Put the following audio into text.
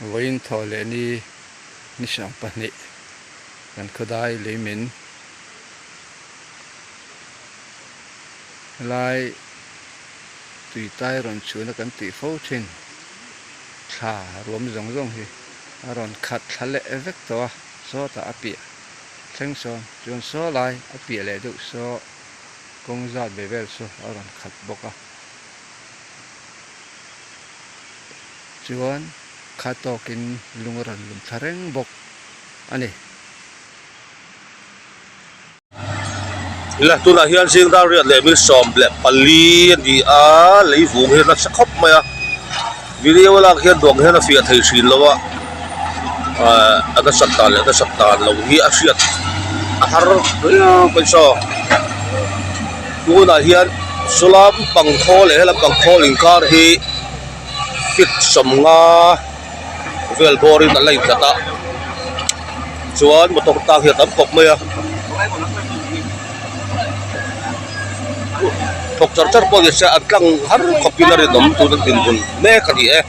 Vawiin thawh leh ni ni hrang pahnih kan khawdai lei min helai tui tai rawn chhuna kan tih fo thin thla ruam zawng zawng hi a rawn khat thla leh vek tawh a sawtah a piah thleng sawn chuan saw lai a piah leh deuh saw kawng zat ve vel saw a rawn khat bawk a. Chuan kha tawkin lung a rawn lum thla reng bawk a ni. Ila tunah hian zingdar riat leh mil 14 a ni a, lei vung hi a nasa khawp mai a, video a lak hian duang hian a fiah thei thin lo a, ahh a nasat dan leh a nasat dan lo hi a hriat a har riau mai saw. Tunah hian saw lampang khawl leh helampang khawl inkar hi feet 50 vel bawrin a la inhlat a chuan motor tang hi a tam khawp mai a thawk char char pawh ni se an tlang har khawpin a rinawm tuna dinhmun mek a ni e.